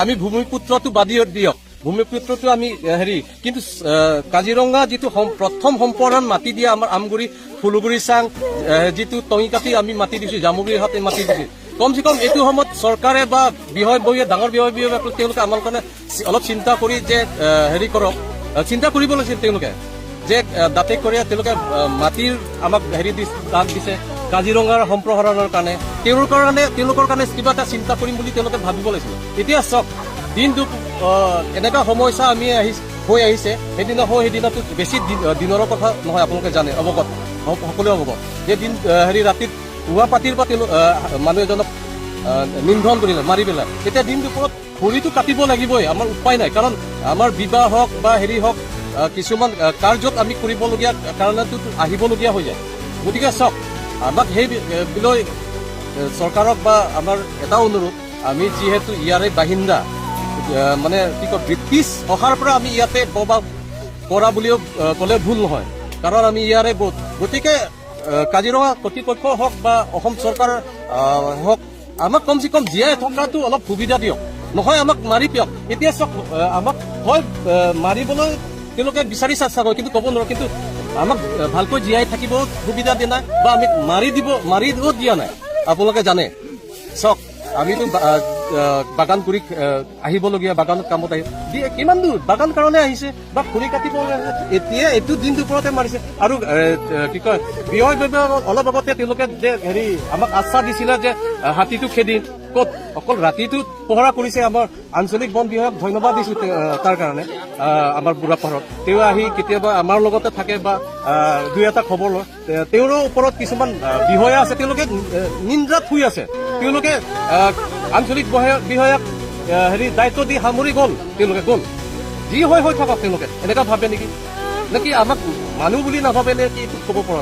আমি ভূমিপুত্ৰটো বাদ দিয়ক, ভূমিপুত্ৰটো আমি হেৰি, কিন্তু কাজিৰঙা যিটো প্ৰথম সম্প্ৰসাৰণ মাটি দিয়া আমাৰ আমগুৰি, ফুলগুৰি চাং, যিটো টঙিকাটি আমি মাটি দিছো, জামুগুৰি হাটে মাটি দিছো, কমচে কম এইটো সময়ত চৰকাৰে বা বিষয়ববীয়া, ডাঙৰ বিষয়ববীয়া, তেওঁলোকে আমাৰ কাৰণে অলপ চিন্তা কৰি যে হেৰি কৰক, চিন্তা কৰিব লাগিছিল তেওঁলোকে যে দাঁতে কৰি তেওঁলোকে মাটিৰ আমাক হেৰি দি দান দিছে কাজিৰঙাৰ সম্প্ৰসাৰণৰ কাৰণে, তেওঁলোকৰ কাৰণে কিবা এটা চিন্তা কৰিম বুলি তেওঁলোকে ভাবিব লাগিছিল। এতিয়া চাওক, দিনটো এনেকুৱা সমস্যা আমি হৈ আহিছে। সেইদিনা হৈ সেইদিনাটো বেছি দিনৰৰ কথা নহয়, আপোনালোকে জানে, অৱগত, সকলোৱে অৱগত যে দিন হেৰি ৰাতিত পুৱা পাতিৰ পৰা তেওঁলোক মানুহ এজনক নিধন কৰিলে, মাৰি পেলাই। এতিয়া দিন দুপৰত খৰিটো কাটিব লাগিবই, আমাৰ উপায় নাই। কাৰণ আমাৰ বিবাহ হওক বা হেৰি হওক, কিছুমান কাৰ্যত আমি কৰিবলগীয়া কাৰণেতো আহিবলগীয়া হৈ যায়। গতিকে চাওক, আমাক সেই লৈ চৰকাৰক বা আমাৰ এটা অনুৰোধ, আমি যিহেতু ইয়াৰে বাসিন্দা, মানে কি কয়, ব্ৰিটিছ অহাৰ পৰা আমি ইয়াতে বসবাস কৰা বুলিও ক'লে ভুল নহয়, কাৰণ আমি ইয়াৰে বহুত। গতিকে কাজিৰঙা কৰ্তৃপক্ষ হওক বা অসম চৰকাৰ হওক, আমাক কমচে কম জীয়াই থকাটো অলপ সুবিধা দিয়ক, নহয় আমাক মাৰি দিয়ক। এতিয়া চাওক, আমাক হয় মাৰিবলৈ তেওঁলোকে বিচাৰিছে চাগৈ, কিন্তু ক'ব নোৱাৰো, কিন্তু আমাক ভালকৈ জীয়াই থাকিব সুবিধা দিয়া নাই বা আমি মাৰি দিব, মাৰিব দিয়া নাই। আপোনালোকে জানে, চাওক, আমিতো বাগান কৰি আহিবলগীয়া, বাগানত কামত আহি দিয়ে, কিমান দূৰ বাগান কাৰণে আহিছে বা খৰি কাটিব আহিছে। এতিয়া এইটো দিন দুপৰতে মাৰিছে। আৰু কি কয়, ব্যয় অলপ আগতে তেওঁলোকে যে হেৰি আমাক আশ্বাস দিছিলে যে হাতীটো খেদিম, ক'ত অকল ৰাতিটো পহৰা কৰিছে। আমাৰ আঞ্চলিক বন বিভাগক ধন্যবাদ দিছো তাৰ কাৰণে। আমাৰ বুঢ়াপাহাৰত তেওঁ আহি কেতিয়াবা আমাৰ লগতে থাকে বা দুই এটা খবৰ লয়। তেওঁৰো ওপৰত কিছুমান বিষয়া আছে, তেওঁলোকে নিন্দ্ৰাত শুই আছে। তেওঁলোকে আঞ্চলিক বিষয়াক হেৰি দায়িত্ব দি সামৰি গ'ল, তেওঁলোকে গ'ল, যি হৈ হৈ থাকক। তেওঁলোকে এনেকুৱা ভাবে নেকি, নেকি আমাক মানুহ বুলি নাভাবে নে কি, এইটো ক'ব পৰা নাই।